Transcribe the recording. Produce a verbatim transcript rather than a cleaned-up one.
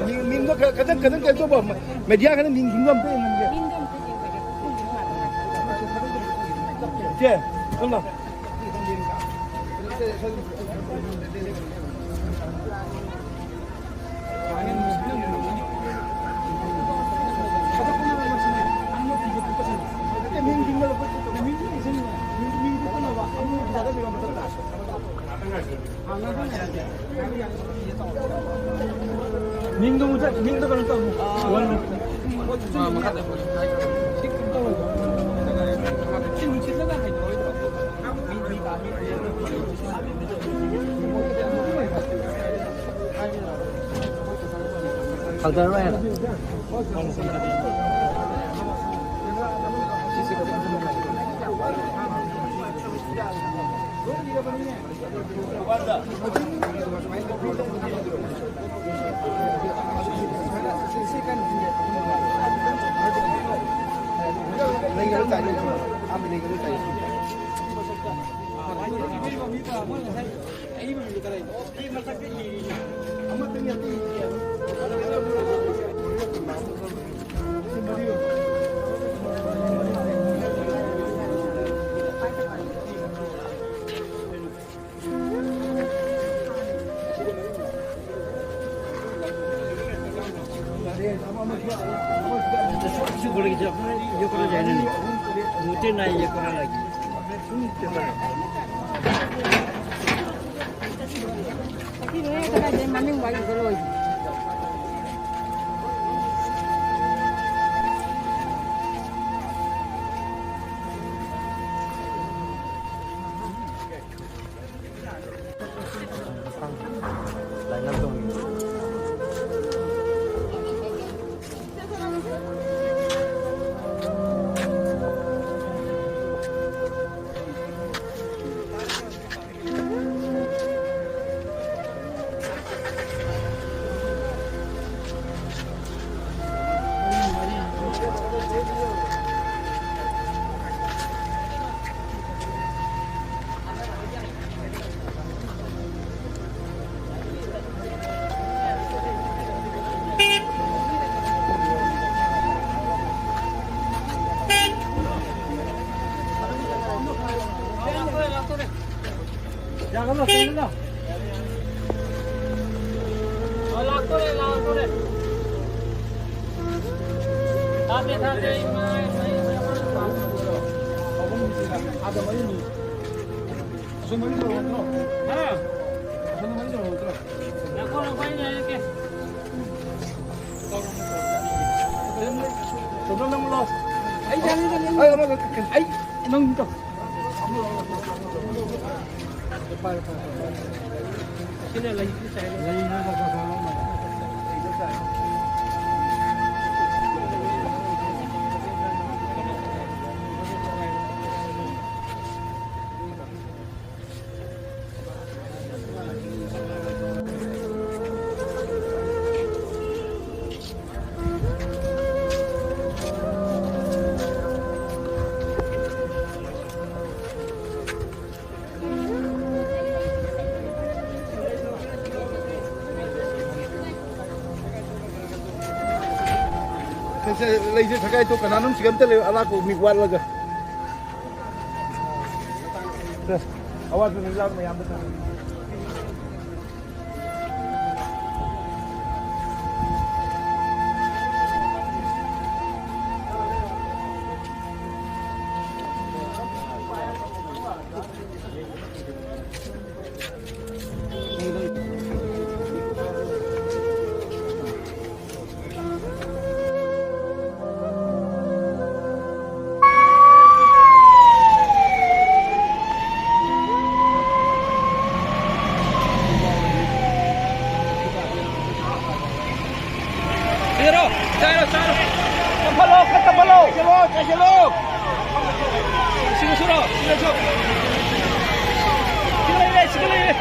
ꯃꯤꯡ, ꯃꯤꯡꯗꯣ ꯈ-, ꯈꯇꯪ, ꯈꯇꯪ ꯀꯩꯅꯣ ꯇꯧꯕ, ꯃꯦꯗꯤꯌꯥ ꯈꯇꯪ ꯃꯤꯡ, ꯃꯤꯡꯗꯣ ꯑꯝꯇ ꯌꯦꯡꯍꯟꯒꯦ꯫ ꯏꯆꯦ, ꯁꯣꯝ ꯂꯥꯎ꯫ ꯃꯤꯡꯗꯣ ꯃꯨꯊꯠ-, ꯃꯤꯡꯗꯣ ꯀꯩꯅꯣ ꯇꯧ꯫ ꯑꯥ, ꯃꯈꯥꯗ ꯁꯤ ꯀꯩꯅꯣ ꯇꯧꯔꯣꯏꯗ꯭ꯔꯣ? ꯁꯤ ꯅꯨꯡꯁꯤꯠꯅ ꯍꯩꯅꯔꯣꯏꯗ꯭ꯔꯣ? ꯍꯧꯊꯔꯣꯏ ꯍꯥꯏꯔꯣ? ꯂꯥꯛꯇꯣꯔꯦ, ꯂꯥꯛꯇꯣꯔꯦ꯫ ꯊꯥꯗꯦ, ꯊꯥꯗꯦ, ꯑꯩ ꯃꯥꯏ, ꯃꯩ, ꯃꯩ꯫ ꯑꯁꯣꯝ ꯃꯔꯤ ꯇꯧꯔꯣ ꯅꯠꯇ꯭ꯔꯣ? ꯍꯥ? ꯑꯁꯣꯝ ꯃꯔꯤ ꯇꯧꯔꯣ ꯅꯠꯇ꯭ꯔꯣ? ꯉꯥꯏꯈꯣ, ꯉꯥꯏꯈꯣ, ꯑꯩ ꯉꯥꯏꯔꯛꯀꯦ꯫ ꯇꯣꯝꯕ, ꯅꯪ ꯂꯥꯎ꯫ ꯑꯩ ꯌꯥꯅꯤ, ꯌꯥꯅꯤ꯫ ꯑꯩ ꯑꯃ ꯑꯩ ꯅꯪ ꯇꯧ꯫ ꯁꯤꯅ ꯂꯩ꯫ ꯁꯦ, ꯁꯦ, ꯂꯩꯁꯦ ꯁꯒꯥꯏ ꯇꯣꯛ, ꯀꯅꯥꯅꯣꯝ ꯁꯤꯒ ꯑꯝꯇ ꯂꯩꯌꯨ, ꯑꯔꯥꯛꯄ ꯃꯤ ꯋꯥꯠꯂꯒ꯫ ꯁꯦ, ꯑꯋꯥꯠꯄ ꯃꯤ ꯂꯥꯛ ꯃꯌꯥꯝꯗ ꯈꯔ꯫ ꯆꯥꯏꯔꯣ, ꯆꯥꯏꯔꯣ, ꯆꯥꯏꯔꯣ꯫ ꯆꯪꯍꯜꯂꯣ, ꯈꯔ ꯆꯪꯍꯜꯂꯣ꯫ ꯆꯪꯁꯤꯜꯂꯣ, ꯆꯪꯁꯤꯜꯂꯣ꯫ ꯁꯤꯗ ꯁꯨꯔꯣ, ꯁꯤꯗ ꯁꯨ꯫ ꯁꯤꯗ ꯂꯩꯔꯦ, ꯁꯤꯗ ꯂꯩꯔꯦ꯫